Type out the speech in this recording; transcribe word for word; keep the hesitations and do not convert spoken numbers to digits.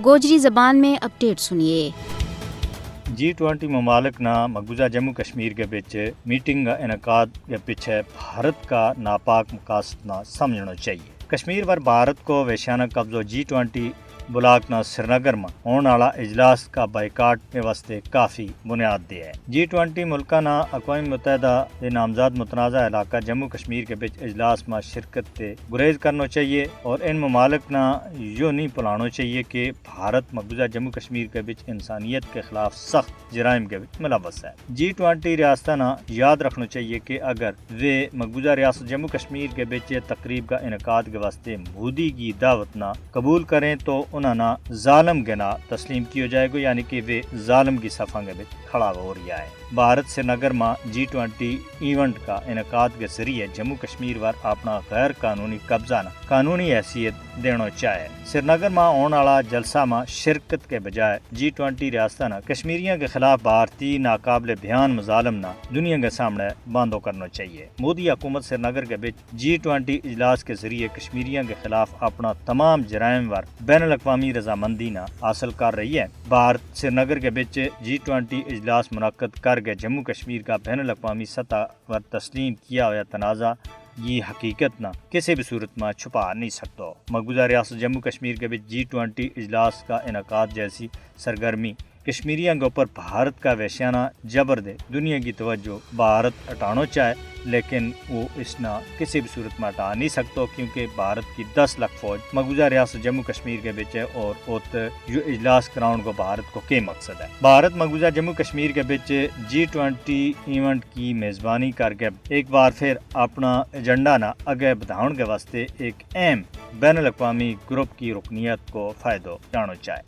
گوجری زبان میں اپڈیٹ سنیے۔ جی ٹوئنٹی ممالک نا مقبوضہ جموں کشمیر کے بچ میٹنگ کا انعقاد کے پچھے بھارت کا ناپاک مقاصد نا سمجھنو چاہیے۔ کشمیر پر بھارت کو ویشانہ قبضو جی ٹوئنٹی بلاک نا سرینگر ما ہون آلا اجلاس کا بائیکاٹ کے واسطے کافی بنیاد دے ہے۔ جی ٹوئنٹی ملکاں نا اقوام متحدہ دے نامزد متنازعہ علاقہ جموں کشمیر کے بچ اجلاس ما شرکت تے گریز کرنو چاہیے اور ان ممالک نا یوہ نہیں پلانو چاہیے کہ بھارت مقبوضہ جموں کشمیر کے بچ انسانیت کے خلاف سخت جرائم کے بچ ملوث ہے۔ جی ٹوئنٹی ریاستاں نا یاد رکھنو چاہیے کہ اگر ویہ مقبوضہ ریاست جموں کشمیر کے بچ تقریب کا انعقاد کے واسطے مودی کی دعوت نا قبول کریں تو انہاں نا ظالم کے نا تسلیم کیو جائے گو یعنی کہ ویہ ظالم کی صفاں کے بچ کھڑا ہو رہیا ہے۔ بھارت سرینگر ما جی ٹوئنٹی ایونٹ کا انعقاد کے ذریعے جموں کشمیر پر اپنا غیر قانونی قبضہ نا قانونی حیثیت دینو چاہے۔ سرینگر ما ہون آلا جلسہ ما شرکت کے بجائے جی ٹوئنٹی ریاستاں نا کشمیریاں کے خلاف بھارتی ناقابل بیان مظالم نا دنیا کے سامنے باندھو کرنو چاہیے۔ مودی حکومت سرینگر کے بچ جی ٹوئنٹی اجلاس کے ذریعے کشمیریاں کے خلاف اپنا تمام جرائم پر بین الاقوامی رضامندی نا حاصل کر رہی ہے۔ بھارت سرینگر کے بچ جی ٹوئنٹی اجلاس منعقد کر کے جموں کشمیر کا بین الاقوامی سطح پر تسلیم کیا ہویا تنازعہ کی حقیقت نا کسی بھی صورت ما چھپا نہیں سکتو۔ مقبوضہ ریاست جموں کشمیر کے بچ جی ٹوئنٹی اجلاس کا انعقاد جیسی سرگرمی کشمیریاں کے اپر بھارت کا ویشانہ جبر دے دنیا کی توجہ بھارت ہٹانو چاہے، لیکن وہ اس نا کسی بھی صورت ما ہٹا نہیں سکتو کیونکہ بھارت کی دس لکھ فوج مقبوضہ ریاست جموں کشمیر کے بچ ہے اور ات یوہ اجلاس کراؤن کو بھارت کو کے مقصد ہے؟ بھارت مقبوضہ جموں کشمیر کے بچ جی ٹوئنٹی ایونٹ کی میزبانی کر کے ایک بار پھر اپنا ایجنڈا نا اگے بدھاؤن کے واسطے ایک اہم بین الاقوامی گروپ کی رکنیت کو فائدو جانو چاہے۔